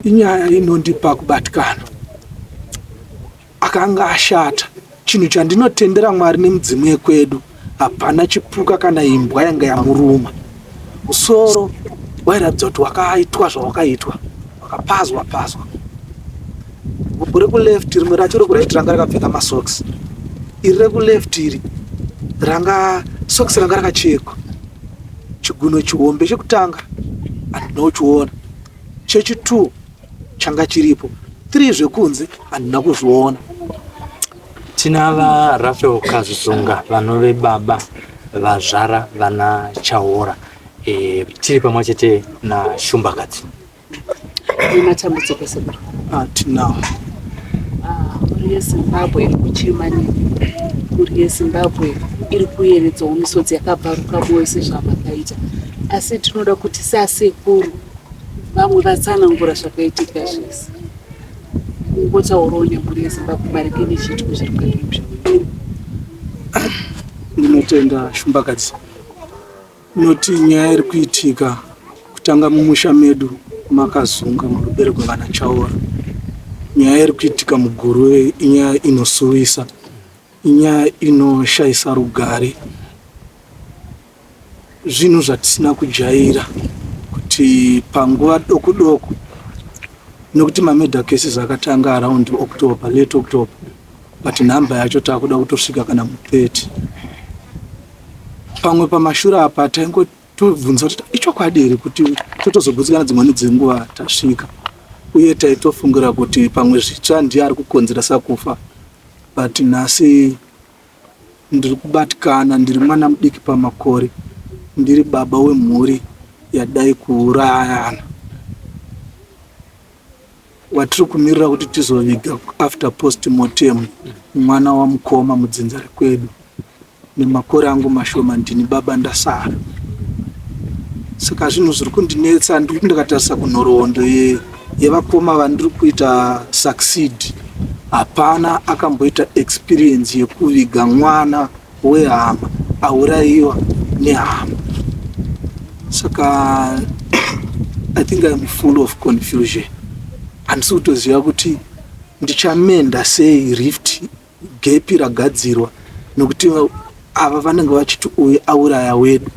Inyaya inondipa kubatikana. Akanga ashata. Chinhu chandinotendera Mwari nemudzimu yekwedu, hapana chipuka kana imbwa yanga yamuruma. Musoro wairatidza kuti wakaitwa zvawakaitwa, wakapazwa pazwa. Gumbo rekuleft rimwe racho rekuright ranga rakapfeka masocks. Iri rekuleft iri ranga socks ranga rakachekwa. Chigunwe chihombe chekutanga handina kuchiona. Chechi 2 changa chiripo, 3 zvekunze handina kuzviona. Tina vaRafael Kazuzunga vanove baba vazvara vana Chaora. E, tiri pamwe chete naShumbakadzi. Nematambudziko sekuru. Ah, tinawo. Ah, mhuri yeZimbabwe iri kuchema nemi. Mhuri yeZimbabwe iri kuyeredzawo misodzi yakabvaruka mwoyo sezvamakaita. Asi tinoda kuti sasekuru vamwe vatsanangura zvakaitika zvese. Kungotaurawo nemhuri yeZimbabwe maringe nechiitiko chiri mukati memusha wenyu. Ndinotenda Shumbakadzi. Noti nyaya iri kuitika kutanga mumusha medu makazunga murubereko vana Chaora. Nyaya iri kuitika muGuruve inyaya inosuwisa, inyaya inoshaisa rugare. Zvinhu zvatisina kujaira kuti panguva doko doko nekuti mamurder cases akatanga around October, late October, but nhamba yacho takuda kutosvika kana mu30. Pamwe pamashure apa taingotobvunza kuti ichokwadi here kuti totozogutsikana dzimweni dzenguva tasvika, uye taitofungira kuti pamwe zvitsva ndiye ari kukonzeresa kufa, but nhasi ndiri kubatikana, ndiri mwana mudiki pamakore, ndiri baba wemhuri yadai kuurayana. Watiri kumirira kuti tizoviga after post mortem mwana wamukoma mudzinza rekwedu. Nemakore angu mashoma ndini baba ndasara. Saka zvinhu zviri kundinetsa, ndiri kuti ndakatarisa kunhoroondo yevakoma vandiri kuita succeed, hapana akamboita experience yekuviga mwana wehama aurayiwa nehama. Saka I think I'm full of confusion. Handisi kutoziva kuti ndichamenda sei rift gepi ragadzirwa nokuti ava vanenge vachiti uyu auraya wedu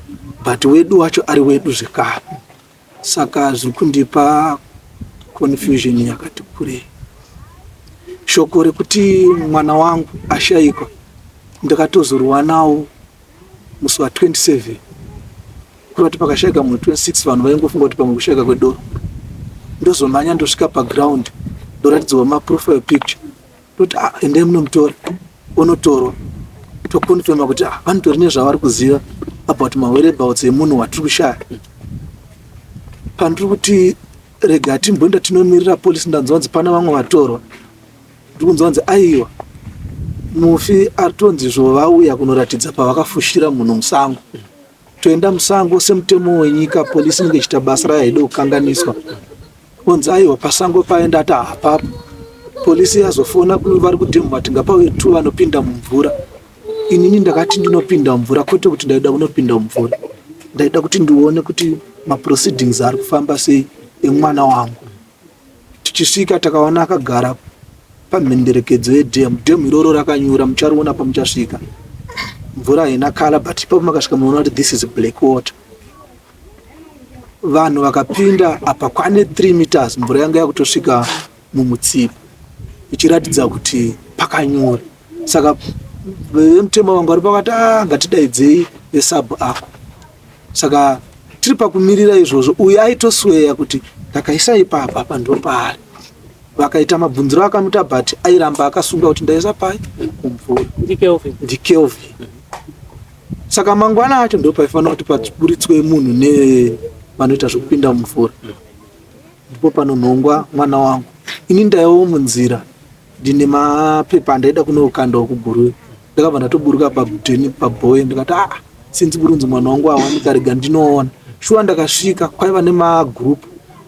but wedu wacho ari wedu zvekare. Saka zviri kundipa confusion yakati kurei. Shoko rekuti mwana wangu ashaikwa ndakatozorwanawo musi wa 27 kureva kuti pakashaika munhu 26 vanhu vaingofunga kuti pamwe kushaika kwedoro. Ndozomhanya ndosvika paground ndoratidzwa maprofile picture toti ah, endai munomutora, onotorwa tokonfirma kuti ah, vanotori nezvavari kuziva about mawhereabouts emunhu watiri kushaya. Pandiri kuti rega timboenda tinomirira polisi, ndanzwa kunzi pana vamwe vatorwa, ndiri kunzwa kunzi aiwa mufi aritonzi zvo vauya kunoratidza pavakafushira munhu musango. Toenda musango semutemo wenyika, polisi inenge ichiita basa rayo haidi kukanganiswa. Onzi aiwa pasango paenda ati hapapo. Polisi yazofona vari kudhemu vati ngapauye tu vanopinda mumvura. Inini ndakati ndinopinda mumvura kwete kuti ndaida kunopinda mumvura. Ndaida kuti ndione kuti maproceedings ari kufamba sei emwana wangu. Tichisvika takaona akagara pamhenderekedzo yedhemu. Dhemu iroro rakanyura, muchariona pamuchasvika. Mvura haina kala but ipapo makasvika munoona kuti this is black water. Vanhu vakapinda apa kwane 3 meters mvura yanga yakutosvika mumutsipa ichiratidza kuti pakanyura. Saka vemutemo vanga vari pakati, ah, ngatidaidzei vesub ako. Saka tiri pakumirira izvozvo, uyu aitosweya kuti ndakaisa ipapa apa ndopaari. Vakaita mabvunziro akamuita but airamba akasunga kuti ndaisa pai mumvura. NdiKelvin. NdiKelvin. Saka mangwana acho ndopaifanira kuti paburitswe munhu nevanoita zvekupinda mumvura. Ndipo panonhongwa mwana wangu. Ini ndaivawo munzira ndine mapepa andaida kunokandawo kuGuruve. Ndakabva ndatoburuka padheni pabhoyi ndikati ah, since kurunzi mwana wangu awanika rega ndinoona. Shuwa ndakasvika kwaiva nemagroup.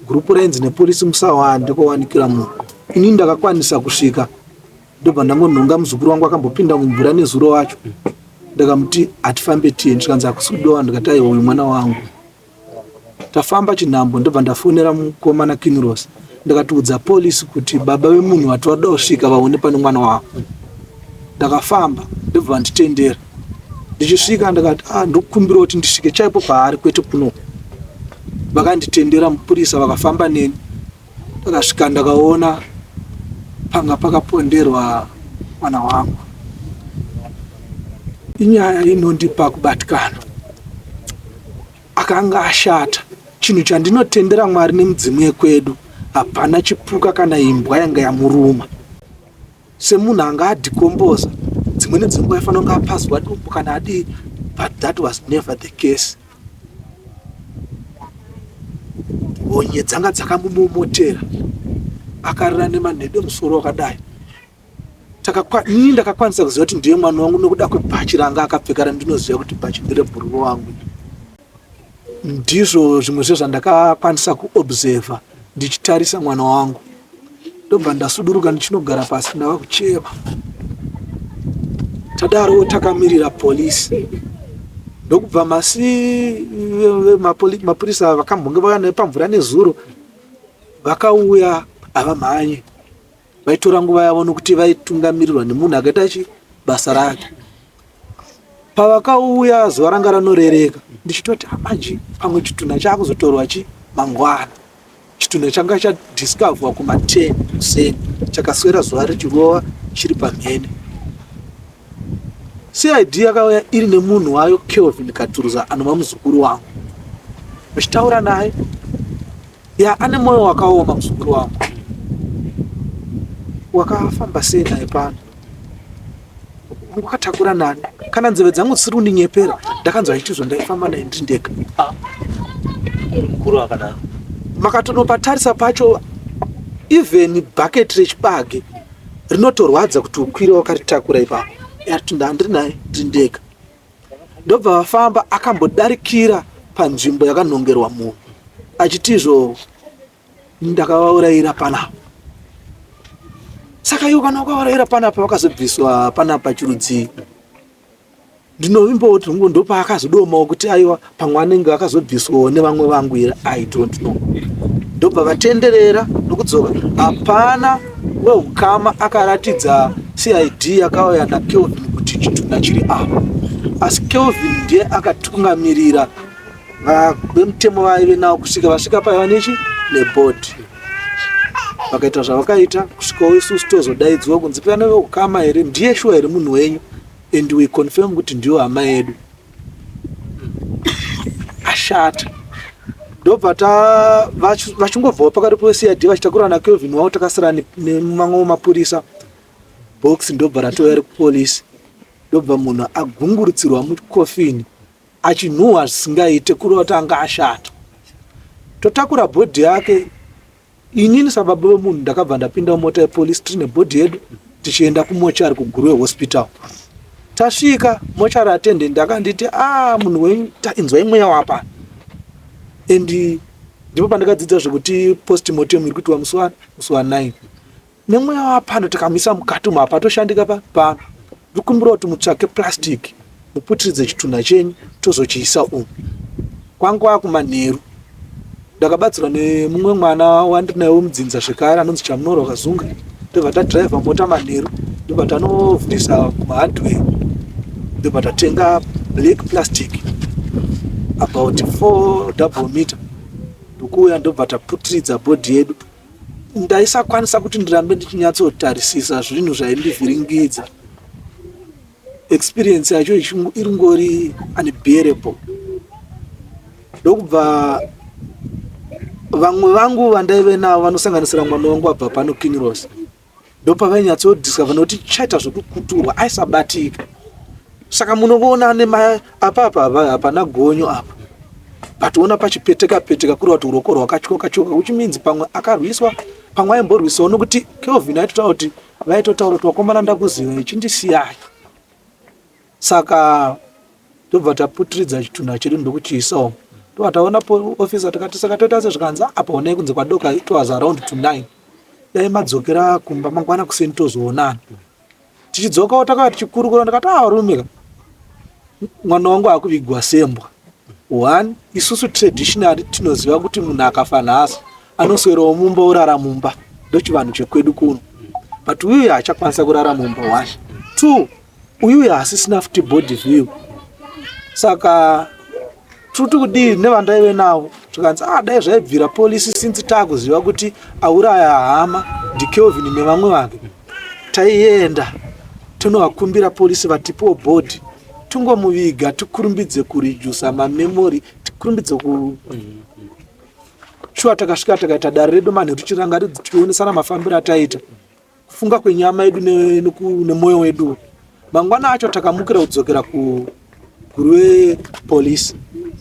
Group rainzi nepolisi musawande kwawanikira munhu. Ini ndakakwanisa kusvika ndobva ndangonhonga muzukuru wangu akambopinda mumvura nezuro wacho. Ndakamuti hatifambe tiende, zvikanzi hakusi kudiwa. Ndikati aiwa uyu mwana wangu. Tafamba chinhambo ndobva ndafonera mukomana Kinross. Ndakatiudza polisi kuti baba vemunhu vati vada kusvika vaone pane mwana wavo. Ndakafamba ndobva vanditendera. Ndichisvika ndakati ah, ndokumbira kuti ndisvike chaipo paari kwete kuno. Vakanditendera mupurisa vakafamba neni. Ndakasvika ndakaona panga pakaponderwa mwana wangu. Inyaya inondipa kubatikana. Akanga ashata. Chinhu chandinotendera Mwari nemidzimu yekwedu, hapana chipuka kana imbwa yanga yamuruma. Semunhu anga adhikomboza, dzimweni dzenguva aifanira kunge apazwa dumbu kana adii, but that was never the case. Honye dzanga dzakamumomotera, akarira nemanhede musoro wakadai. Ini ndakakwanisa kuziva kuti ndiye mwana wangu nokuda kwebhachi ranga akapfeka randinoziva kuti bhachi nderebhururu wangu. Ndizvo zvimwe zvezvandakakwanisa kuobserva ndichitarisa mwana wangu. Ndobva ndasuduruka ndichinogara pasi ndava kuchema. Tadaro takamirira polisi ndokubva masi mapurisa vakambonge vauya nepamvura nezuro vakauya havamhanyi vaitora nguva yavo nokuti vaitungamirirwa nemunhu akaita chi basa rake pavakauya zuva ranga ranorereka ndichitoti amanje pamwe chitunha chaakuzotorwa chi mangwana chitunha changa chadiscoverwa kuma 10 kuseni chakaswera zuva richirova chiri pamhene CID yakauya iri nemunhu wayo Kelvin Katuruza anova muzukuru wangu vachitaura naye ya ane moyo wakaoma muzukuru wangu wakafamba sei naye pano wakatakura nani kana nzeve dzangu dzisiri kundinyepera ndakanzwa achitizvo ndaifamba naye ndiri ndega ah, mukuru akadaro makatonopatarisa pacho even bucket rechibage rinotorwadza kuti ukwire wakaritakura ipapo ati ndandiri naye ndiri ndega ndobva vafamba akambodarikira panzvimbo yakanhongerwa munhu achitizvo ndakavaurayira panapa saka iwo kana ukavaurayira panapa vakazobviswa panapa chirudzii ndinovimbawo kuti hungu ndopaakazodomawo kuti aiwa pamwe anenge akazobviswawo nevamwe vangu here i don't know ndobva vatenderera nokudzoka hapana weukama akaratidza cid yakauya nakelvin kuti chitunha chiri apa asi kelvin ndiye akatungamirira vemutemo vaive navo kusvika vasvika paiva nechi nebhodhi vakaita zvavakaita kusvikawo isusu tozodaidzwa kunzi pane veukama here ndiye shuwa here munhu wenyu and we confirm kuti ndiyo hama yedu ashata ndobva ta vachingobvawo pakati pecid vachitakura nakelvin wavo takasara nemamwe mapurisa box ndobva ratouya rekupolisi ndobva munhu agungurutsirwa mukofini achinhuhwa zvisingaite kureva kuti anga ashata totakura bhodhi yake Inini sababa vemunhu ndakabva ndapinda mumota yepolice tiri nebhodhi yedu tichienda kumochari kuGuruve hospital. Tasvika mochari attendant akanditi ah munhu wenyu inzwai mweya wapano and ndipo pandakadzidza zvekuti postmortem iri kuitwa musi wa musi wa 9 nemweya wapano tikamuisa mukati umu hapatoshandika pa pano ndikumbira kuti mutsvake plastic muputiridze chitunha chenyu tozochiisa umu kwangova kumanheru Ndakabatsirwa nemumwe mwana wandinaye wemudzinza zvekare anonzi Chamunorwa Kazunga ndobva tadhiraivha mota manheru ndobva tanovhurisa kumahardware ndobva tatenga black plastic about 4 double meter ndokuuya ndobva taputiridza bhodhi yedu ndaisakwanisa kuti ndirambe ndichinyatsotarisisa zvinhu zvaindivhiringidza experience yacho iringori unbearable ndokubva vamwe vangu vandaive navo vanosanganisira mwana wangu abva pano kinros ndopavainyatsodiscover nokuti chaita zvekukuturwa aisabatika saka munoona nema apapa hapana gonyo apa but ona pachipeteka peteka kureva kuti ruoko rwakatyoka tyoka which means pamwe akarwiswa pamwe aimborwisawo nokuti kelvin aitotaura kuti vaitotaura kuti vakomana ndakuziva ichindisiyai saka ndobva taputiridza chitunha chedu ndokuchiisa umu ndobva taona officer tikati saka toita sezvikanzi apa onai kunze kwadoka it was around to 9 dai madzokera kumba mangwana kuseni tozoonana tichidzokawo takava tichikurukura ndikati arume ah, mwana wangu akuvigwa sembwa one isusu traditionally tinoziva kuti munhu akafa nhasi Anoswerawo mumba orara mumba, ndochivanhu chekwedu kuno, but uyuyu haachakwanisa kurara mumba. One, two, uyuyu haasisina futi body view. Saka tiri kudii nevandaive navo? Zvikanzi, ah, dai zvaibvira polisi, since taakuziva kuti auraya hama ndiKelvin nevamwe vake, taienda tonovakumbira polisi vatipewo body tingomuviga, tikurumbidze kuredusa mamemory, tikurumbidze ku shuwa. Takasvika takaita dare redu manheru, tichirangaridza, tichionesana mafambiro ataita, kufunga kwenyama yedu nemwoyo wedu. Mangwana acho takamukira kudzokera kuGuruve polisi,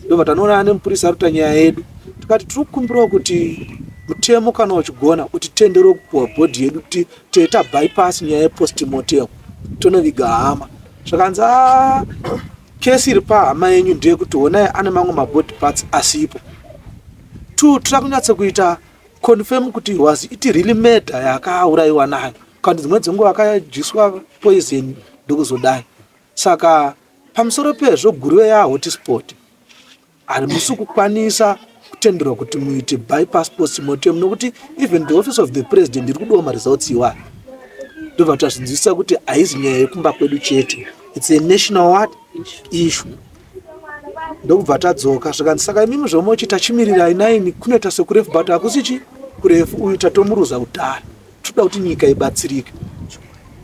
ndobva tanoonana nemupurisa ari kuita nyaya yedu. Tikati tiri kukumbirawo kuti mutemo kana uchigona utitenderewo kupuwa body yedu kuti toita bypass nyaya yepostmortem, tonoviga hama. Zvakanzi, a kesi iri pahama yenyu ndeyekuti honai ane mamwe mabody parts asipo. Two, tira kunyatsa kuita confirm kuti was it really murder yakaurayiwa nayo, kana dzimwe dzenguva akadyiswa poison ndokuzodai. Saka pamusoro pezvo, Guruve yahotspot, hamusi kukwanisa kutenderwa kuti muite bypass postmortem, nokuti even the Office of the President iri kudiwa maresults iwayo. Ndobva tazvinzwisisa kuti haizi nyaya yekumba kwedu chete, it's a national what issue. Ndokubva tadzoka. Zvikanzi, saka imimi zvomochi tachimirirai 9 kunoita sekurefu, but hakusi chi kurefu, uyu tatomuruza kudhara, toda kuti nyika ibatsirike.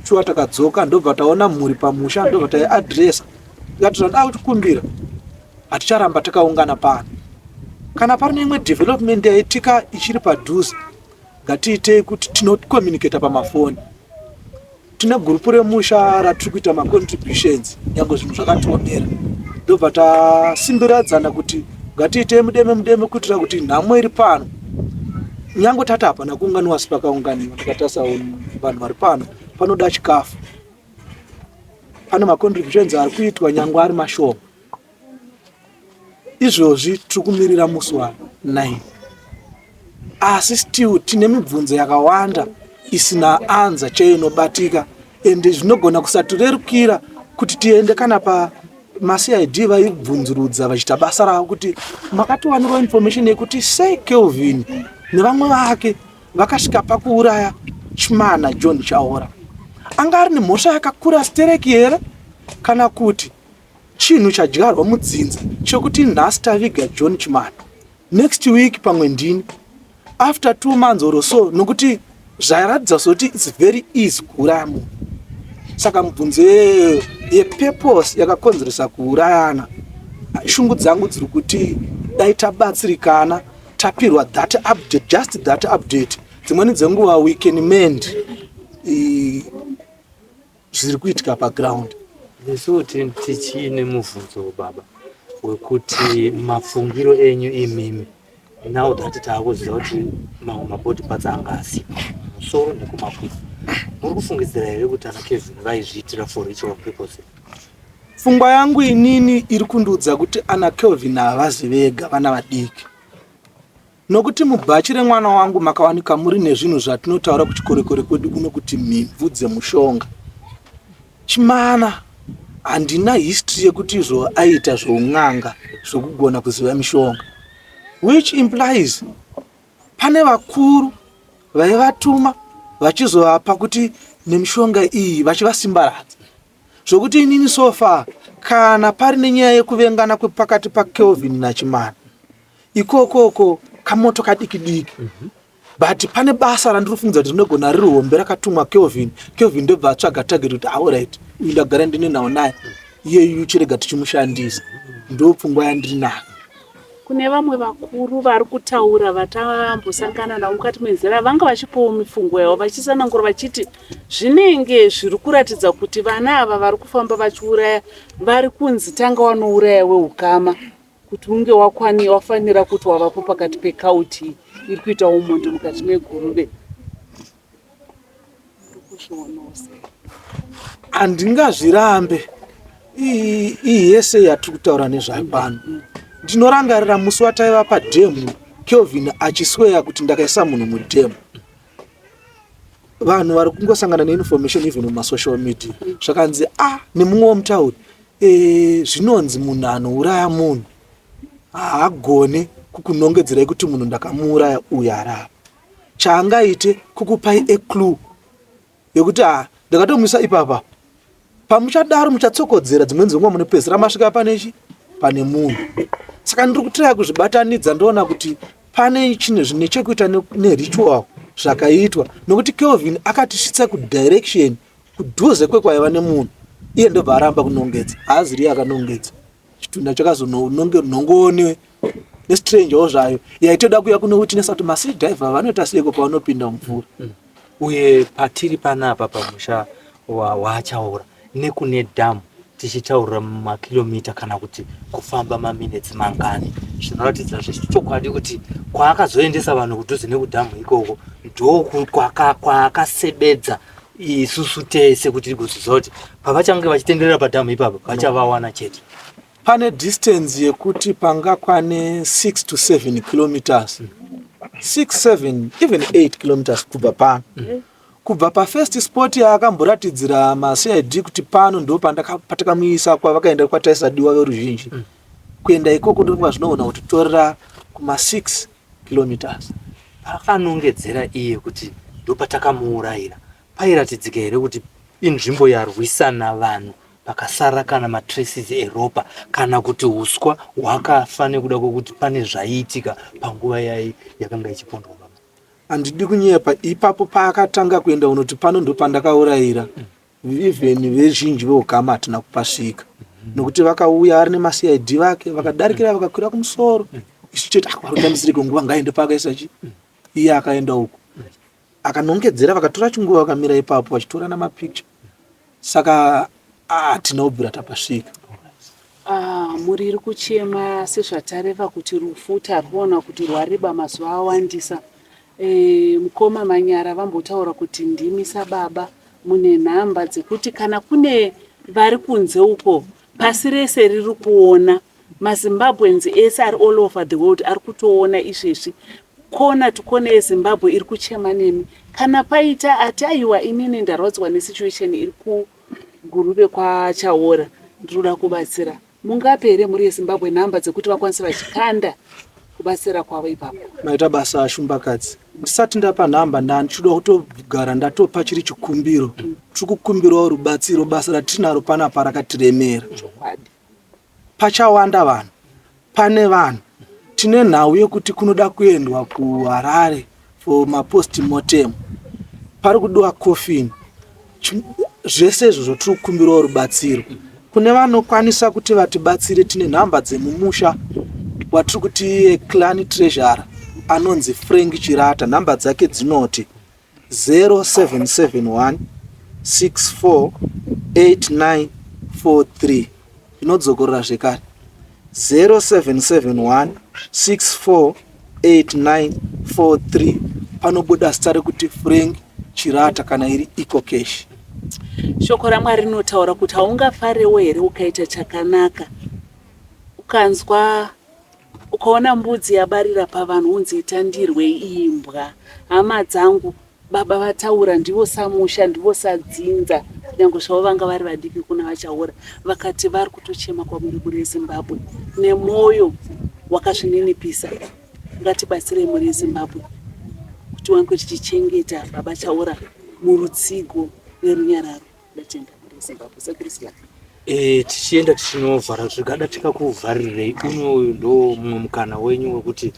Shuwa takadzoka, ndobva taona mhuri pamusha, ndobva taiadresa, tikati zvandada kutikumbira, haticharamba takaungana pano. Kana pane imwe development yaitika ichiri padhuze, ngatiitei kuti tinocommunicata pamafoni. Tine gurupu remusha ratiri kuita macontributions nyange zvinhu zvakatiomera. Ndobva tasimbiradzana kuti ngatiitei mudeme mudeme kuitira kuti nhamo iri pano, nyange tati hapana kuunganiwa, asi pakaunganiwa. Tikatarisa vanhu vari pano, panoda chikafu, pane macontributions ari kuitwa nyange ari mashoma. Izvozvi tiri kumirira musi wa9, asi still tine mibvunzo yakawanda isina answer chaiyo inobatika, ende zvinogona kusatirerukira kuti tiende kana pamaCID vaibvunzurudza vachiita basa ravo, kuti makatiwanirawo information yekuti sei Kelvin nevamwe vake vakasvika pakuuraya Chimana John Chaora. Anga ari nemhosva yakakura stereki here, kana kuti chinhu chadyarwa mudzinza chekuti nhasi taviga John Chimana, next week pamwe ndini, after 2 months or so? Nokuti zvairatidza sekuti it's very easy kuuraya munhu. Saka mubvunzo yepurpose yakakonzeresa kuurayana, shungu dzangu dziri kuti dai tabatsirikana, tapirwa that update, just that update. Dzimweni dzenguva we can mend zviri kuitika paground. Nesuwo tichiine mubvunzo, baba, wekuti mafungiro enyu imimi, now that taakuziva kuti mamwe mabody parts anga asipo, musoro nekumakwidza, muri kufungidzira here kuti ana Kevin vaizviitira for ritual purposes? Pfungwa yangu inini iri kundiudza kuti ana Kelvin havazi vega vana vadiki, nokuti mubhachi remwana wangu makawanika muri nezvinhu zvatinotaura kuchikorekore kwedu kuno kuti mhibvu dzemushonga. Chimana handina history yekuti izvo aiita zveun'anga, zvekugona kuziva mishonga, which implies pane vakuru vaivatuma vachizovapa kuti nemishonga iyi vachivasimbaradza. Zvokuti inini so far, kana pari nenyaya yekuvengana kwepakati paKelvin naChimana ikokoko, kamoto kadiki diki, but pane basa randiri kufungidzira kuti rinogona riri hombe rakatumwa Kelvin. Kelvin ndobva atsvaga target kuti, alright, uyu ndagara ndine nhau naye iyeyu, chirega tichimushandisa. Ndo pfungwa yandiri nayo. Kune vamwe vakuru vari kutaura vatambosangana navo mukati menzira, vanga vachipawo mifungo yavo vachisanangura vachiti zvinenge zviri kuratidza kuti vana ava vari kufamba vachiuraya vari kunzi tanga wanouraya weukama kuti unge wakwani wafanira kuti wavapo pakati pecult iri kuita umhondi mukati meGuruve. Uri kuzvionawo sei? Handingazvirambe. Iyi yese yatiri kutaura nezvayo pano, ndinorangarira musi wataiva padhemu, Kelvin achisweya kuti ndakaisa munhu mudhemu. Vanhu vari kungosangana neinformation even mumasocial media. Zvakanzi a nemumwe womutauri, zvinonzi munhu anouraya munhu haagone. kukunongedzerai kuti munhu ndakamuuraya uyu arapa. Chaangaite kukupai a clue yekuti ah, ndakatomuisa ipapa. Pamuchadaro muchatsokodzera dzimweni dzenguva munopedzisira masvika pane chi pane munhu. Saka ndiri kutraya kuzvibatanidza ndoona kuti pane chinhu zvine chekuita neritual zvakaitwa nokuti Kelvin akatisvitsa kudirection kudhuze kwekwaiva nemunhu iye ndobva aramba kunongedza haaziriye akanongedza chitunha chakazonongone nestrangewo zvayo yaitoda kuya kuno witness kuti masea diver vanoita seiko pavanopinda mumvura mm. Uye patiri panapa pamusha waAchaora nekune dhamu tichitaurira mumakilomita kana kuti kufamba maminetsi mangani zvinoratidza zvechokwadi kuti kwaakazoendesa vanhu kudhuze nekudhamu ikoko ndokwaakasebedza isusu tese kuti tigoziva kuti pavachange vachitenderera padhamu ipapo vachavawana chete. Pane distance yekuti pangakwane 6 to 7 kilometers 6 7 even 8 kilometers kubva pano kubva pafirst spot yaakamboratidzira maCID kuti pano ndo patakamuisa kwavakaenda kwataisadiwa veruzhinji kuenda ikoko ndofunga zvinoona kutitorera kuma 6 kilometers. Paakanongedzera iye kuti ndopatakamuurayira pairatidzika here kuti inzvimbo yarwisana vanhu pakasara kana matraces eropa kana kuti uswa hwakafa nekuda kwekuti pane zvaiitika panguva yai yakanga ichipondwa baba? Handidi kunyepa, ipapo paakatanga kuenda unoti pano ndopandakaurayira even vezhinji veukama hatina kupasvika nokuti vakauya ari nemaCID vake vakadarikira vakakwira kumusoro isu chete ah, nguva ngaende paakaisa chi iye akaenda uko akanongedzera vakatora chinguva vakamira ipapo vachitorana mapicture saka hatina ah, kubvira tapasvika. Ah, mhuri iri kuchema sezvatareva kuti rufu tarwuona kuti rwareba mazuva awandisa. E, mukoma Manyara vambotaura kuti ndimi sababa mune nhamba dzekuti kana kune vari kunze uko pasi rese riri kuona maZimbabweans ese ari all over the world ari kutoona izvezvi Kona to kona yeZimbabwe iri kuchema nemi. Kana paita ati aiwa inini ndarwadzwa nesituation iri kuGuruve kwaChaora ndinoda kubatsira. Mungape here mhuri yeZimbabwe nhamba dzekuti vakwanise vachikanda kubatsira kwavo ipapo? Maita basa Shumbakadzi. Ndisati ndapa nhamba ndandichida kutogara ndatopa chiri chikumbiro. Tiri kukumbirawo rubatsiro basa ratinaro panapa rakatiremera. Chokwadi. Pachawanda vanhu, pane vanhu. Tine nhau yekuti kunoda kuendwa kuHarare for mapost mortem. Pari kudiwa coffin. Zvese izvozvo tiri kukumbirawo rubatsiro. Kune vanokwanisa kuti vatibatsire tine nhamba dzemumusha watiri kuti iye clan treasurer anonzi Frank Chirata. Nhamba dzake dzinoti 0771 64 8943 ndinodzokorora zvekare 0771 64 8943 panobuda zita rekuti Frank Chirata kana iri EcoCash. Shoko raMwari rinotaura kuti haungafarewo here ukaita chakanaka ukanzwa Ukaona mbudzi yabarira pavanhu unzi itandirwe imbwa. Hama dzangu, baba vataura ndivo samusha, ndivo sadzinza kunyangwe zvavo vanga vari vadiki kuna VaChaora. Vakati vari kutochema kwamuri mhuri yeZimbabwe nemwoyo wakazvininipisa. Ngatibatsirei mhuri yeZimbabwe kuti wange tichichengeta baba Chaora murutsigo nerunyararo. Ndatenda mhuri yeZimbabwe. Sekuru Sly. E, tichienda tichinovhara zvigada tikakuvharirei uno uyu ndo mumwe mukana wenyu wekuti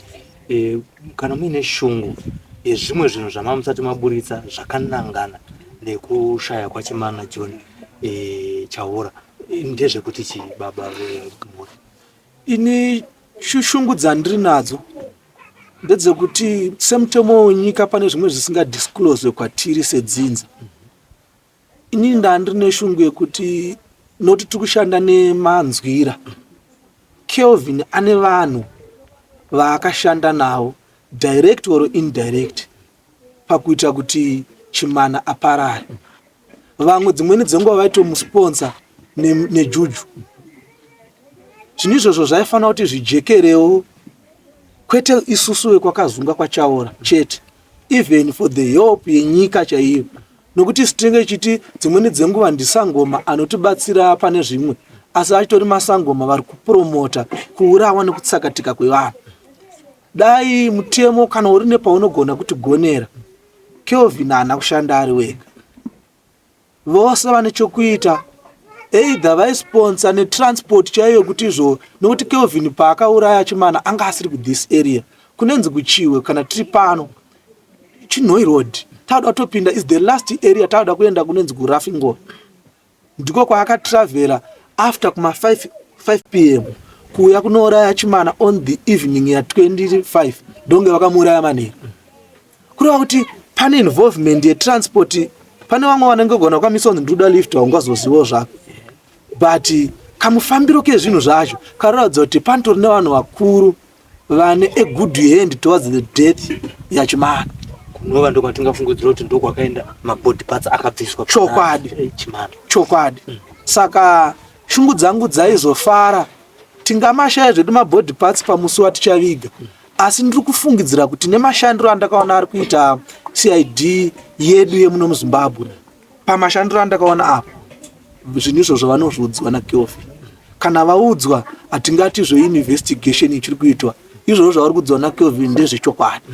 e, kana muine shungu yezvimwe zvinhu zvamamusati maburitsa zvakanangana nekushaya kwachimana John e, Chaora ndezvekuti chii baba vemhuri? Ini shungu dzandiri nadzo ndedzekuti semutemo wenyika pane zvimwe zvisingadisclose kwatiri sedzinza. Inini ndandiri neshungu yekuti noti tiri kushanda nemanzwira. Kelvin ane vanhu vaakashanda navo direct or indirect pakuita kuti Chimana aparare. Vamwe dzimweni dzenguva vaitomusponsa nejuju. Zvinhu izvozvo zvaifanira kuti zvijekerewo kwete isusu vekwakazunga kwaChaora chete even for the help yenyika chaiyo nokuti isu tinenge tichiti dzimweni dzenguva ndisangoma anotibatsira pane zvimwe asi achitori masangoma vari kupromota kuurawa nekutsakatika kwevanhu. Dai mutemo kana uri nepaunogona kutigonera, Kelvin haana kushanda ari wega. Vose vane chokuita either vaisponsa netransport chaiyo yekuti izvo nokuti Kelvin paakauraya Chimana anga asiri kuthis area kunenzi kuchiwe kana tiri pano Chinhoyi road takuda kutopinda is the last area takuda kuenda kunenzi kuRaffington ndiko kwaakatravhera after kuma 5 5 pm kuuya kunouraya Chimana on the evening ya 25 ndonge vakamuuraya manheru. Kureva kuti pane involvement yetransport, pane vamwe vanenge gona kwamisa kunzi ndikuda lift, haungazozivo zvako, but kamufambiro kezvinhu zvacho karoratidza kuti panotori nevanhu vakuru vane a good hand towards the death yaChimana. Kunova ndokwatingafungidzira kuti ndokwakaenda mabody parts akabviswa. Chokwadi. Chimana. Chokwadi. Saka shungu dzangu dzaizofara tingamashaya zvedu mabody parts pamusi watichaviga, asi ndiri kufungidzira kuti nemashandiro andakaona ari kuita CID yedu yemuno muZimbabwe, pamashandiro andakaona apo, zvinhu izvozvo vanozviudzwa naKelvin. Kana vaudzwa, hatingati zvoinvestigation ichiri kuitwa. Izvozvo zvavari kuudzwa naKelvin ndezvechokwadi.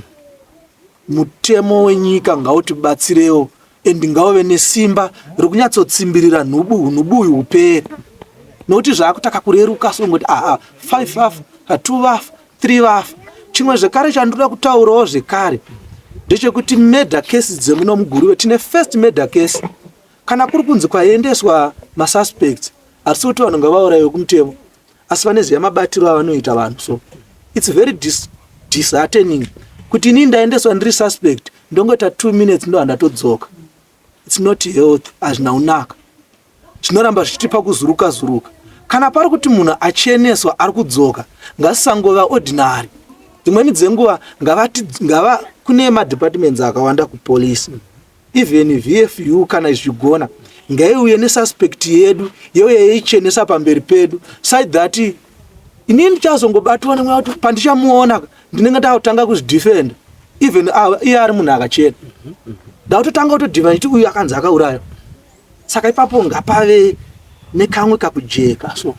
Mutemo wenyika ngautibatsirewo and ngauve nesimba rekunyatsotsimbirira nhubu nhubu uyu hupere, nokuti zvaakutaka kureruka songoti aa 5 vafa, 2 vafa, 3 vafa. Chimwe zvekare chandinoda kutaurawo zvekare ndechekuti murder cases dzemuno muGuruve, tine first murder case. Kana kuri kunzi kwaendeswa masuspects, hatisi kuti vanhu ngavaurayiwe kumutemo, asi vaneziva mabatiro avanoita vanhu. So it's very disheartening kuti inini ndaendeswa ndiri suspect, ndongoita 2 minutes ndo handatodzoka. It's not health, hazvina kunaka, zvinoramba zvichitipa kuzuruka zuruka. Kana pari kuti munhu acheneswa ari kudzoka, ngasisangova ordinary. Dzimweni dzenguva ngavati ngava kune madepartments akawanda kupolisi, even VFU kana zvichigona, ngaiuye nesuspect yedu yeuye yeichenesa pamberi pedu, side that inini ndichazongobatwa nemweya kuti pandichamuona ndinenge ndakutanga kuzvidefenda, even iye ari munhu akachena, ndakutotanga kutodhivha ndichiti uyu akanzi akauraya. Saka ipapo ngapave nekamwe kakujeka so.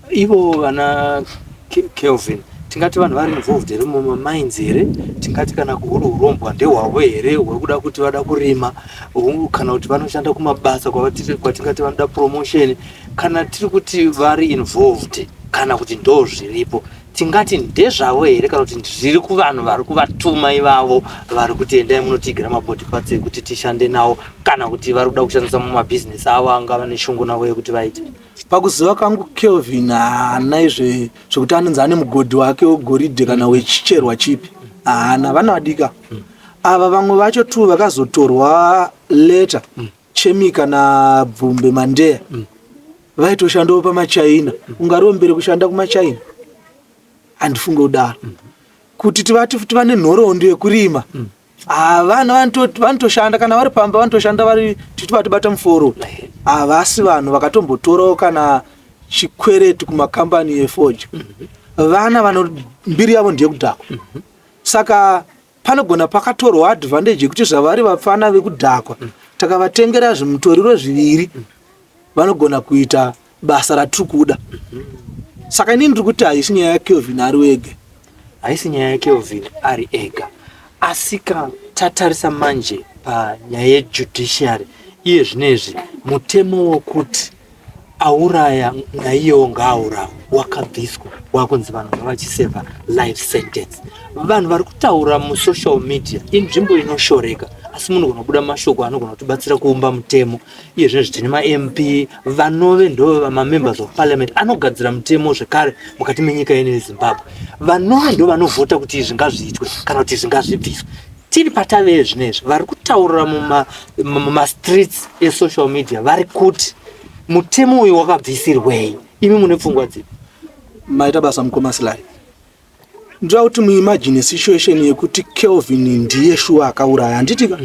Ivo vana Kelvin, tingati vanhu vari involved here mumamines here? Tingati kana huri urombwa ndehwavo here hwekuda kuti vada kurima, kana kuti vanoshanda kumabasa kwatingati vanoda promotion? Kana tiri kuti vari involved kana kuti ndo zviripo, tingati ndezvavo here, kana kuti zviri kuvanhu vari kuvatuma ivavo vari kuti endai munotigira mabody parts ekuti tishande nawo, kana kuti vari kuda kushandisa mumabhizinesi avo angava neshungu navo yekuti vaite? Pakuziva kwangu, Kelvin haana izve zvekuti anonzi ane mugodhi wake wegoridhe kana wechicherwa chipi, haana. Vana vadika ava, vamwe vacho tu vakazotorwa later, Chemika naBvumbe Mandeya, vaitoshandawo pamachina. Ungarombere kushanda kumachina? Handifunge kudaro. Kuti tivati tiva nenhoroondo yekurima, vana vanotoshanda kana vari pamba, vanotoshanda vari titi vatibata muforo. Havasi vanhu vakatombotorawo kana chikwereti kumakambani efodya. Vana vano mbiri yavo ndeyekudhakwa, saka panogona pakatorwa advantage yekuti zvavari vapfana vekudhakwa, takavatengera zvimutoriro zviviri, vanogona kuita basa ratiri kuda. Saka inini ndiri kuti haisi nyaya yaKelvin ari wega. Haisi nyaya yaKelvin ari ega, asika tatarisa manje panyaya yejudiciary iye zvinezvi, mutemo wokuti auraya naiyewo ngaaurawe wakabviswa, wakunzi vanhu ngavachisevha life sentence. Vanhu vari kutaura musocial media, inzvimbo inoshoreka, asi munogona kubuda mashoko anogona kutibatsira kuumba mutemo. Iye zvinezvi tine maMP vanove ndo mamembers of parliament anogadzira mutemo zvekare mukati menyika ino yeZimbabwe, vanove ndo vanovhota kuti izvi ngazviitwe kana kuti izvi ngazvibviswe. Tiri patave zvinezvi, vari kutaurira mumastreets esocial media vari kuti mutemo uyu wakabvisirwei? Imi mune pfungwa dzipi? Maita basa, mukoma Sly. Ndoda kuti muimagine situation yekuti Kelvin ndiye shuwa akauraya, handitika?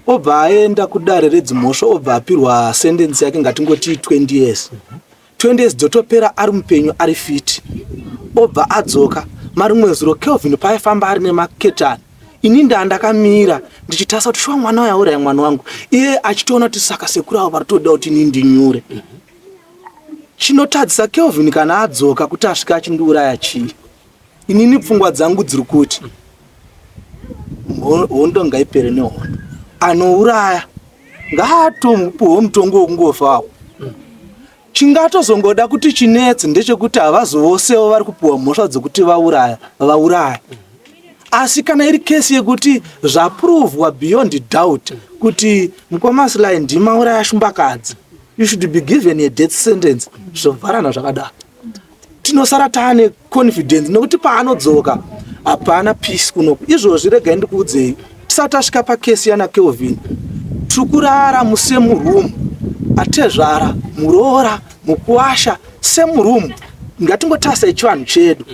Obva aenda kudare redzimhosva, obva apirwa sentence yake, ngatingoti 20 years. 20 years dzotopera ari mupenyu, ari fit, obva adzoka. Marimwe zuro Kelvin paaifamba ari nemaketani, ini ndaa ndakamira ndichitarisa kuti shuwa mwana uyu auraya mwana wangu, iye achitoona kuti saka sekuru avo vari toda kuti ini ndinyure. Chinotadzisa Kelvin kana adzoka kuti asvika achindiuraya chii? Inini pfungwa dzangu dziri kuti hondo ngaipere nehondo. Anouraya ngaatopuhwe mutongo wekungofawo. Chingatozongoda kuti chinetse ndechekuti havazovosewo vari kupiwa mhosva dzekuti vauraya vauraya. Asi kana iri kesi yekuti zvaprovwa beyond doubt kuti mukoma Sly ndimauraya Shumbakadzi, you should be given a death sentence, zvovharana zvakadaro. Tinosara taane confidence nekuti paanodzoka hapana peace kunoku. Izvozvi regai ndikuudzei, tisati tasvika pakesi yana Kelvin, tiri kurara musame room, atezvara, muroora, mukuwasha, same room. Ngatingotarisai chivanhu chedu,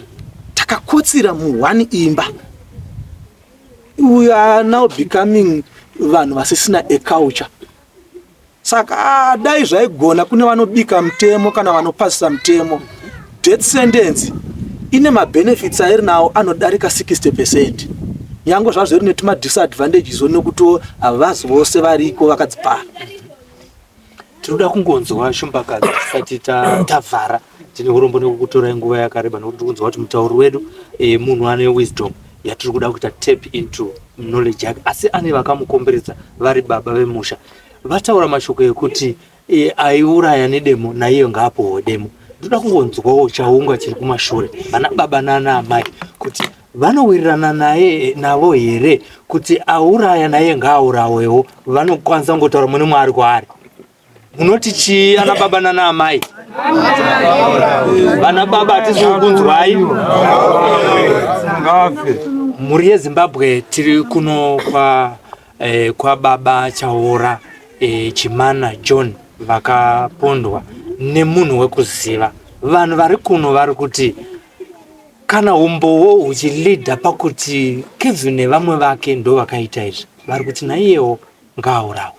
takakotsira muone imba. We are now becoming vanhu vasisina a culture. Saka dai zvaigona kune vanobika mutemo kana vanopasisa mutemo, death sentence ine mabenefits airi nawo anodarika 60 percent, nyange zvazvo iri netumadisadvantages nekuti havazi vose variko vakadzipara. Tinoda kungonzwa Shumbakadzi tisati tavhara. Tine urombo nekukutorai nguva yakareba nekuti tiri kunzwa kuti mutauri wedu munhu ane wisdom yatiri kuda kuita tap into knowledge yake, asi ane vakamukomberedza vari baba vemusha vataura mashoko ekuti aiuraya nedemo naiye ngaapuhwe demo. Ndoda kungonzwawo chaunga chiri kumashure vana baba nana amai kuti vanowirirana naye navo here kuti auraya naiye ngaaurawewo. Vanokwanisa kungotaura mune mwari kwaari. Munoti chii ana baba nana amai? Vana baba hatisi kukunzwai. Mhuri yeZimbabwe, tiri kuno kwa baba Chaora Chimana John vakapondwa nemunhu wekuziva. Vanhu vari kuno vari kuti kana umbowo huchilidha pakuti Kevin nevamwe vake ndo vakaita izvi, vari kuti naiyewo ngaaurawe.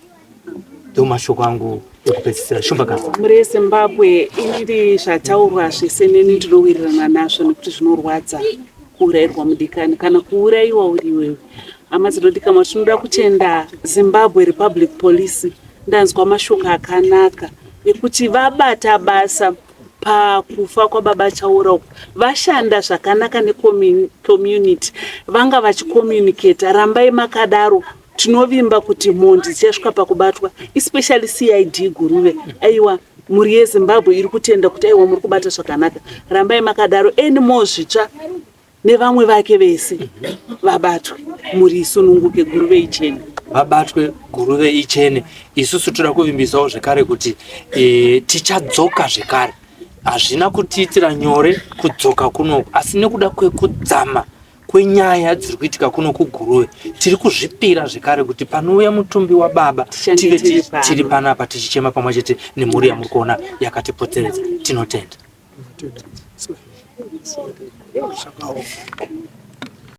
Ndo mashoko angu ekupedzisira. Shumbakadzi. Mhuri yeZimbabwe, inini zvataurwa zvese neni ndinowirirana nazvo nekuti zvinorwadza kuurayirwa mudikani kana kuurayiwa uri iwewe. Hama dzinodikanwa, tinoda kutenda Zimbabwe Republic Police. Ndanzwa mashoko akanaka ekuti vabata basa pakufa kwababa Chaura uku. Vashanda zvakanaka necommunity, vanga vachicommunicata. Rambai makadaro, tinovimba kuti mhondi dzichasvika pakubatwa, especially CID Guruve. Aiwa, mhuri yeZimbabwe iri kutenda kuti aiwa muri kubata zvakanaka. Rambai makadaro, Anymore Zvitsva nevamwe vake vese vabatwe, mhuri isununguke, Guruve ichene. Vabatwe, Guruve ichene. Isusu toda kuvimbisawo zvekare kuti tichadzoka zvekare. Hazvina kutiitira nyore kudzoka kunoku, asi nekuda kwekudzama kwenyaya dziri kuitika kuno kuGuruve, tiri kuzvipira zvekare kuti panouya mutumbi wababa tive tiri panapa tichichema pamwe chete nemhuri yamuri kuona yakatipoteredza. Tinotenda.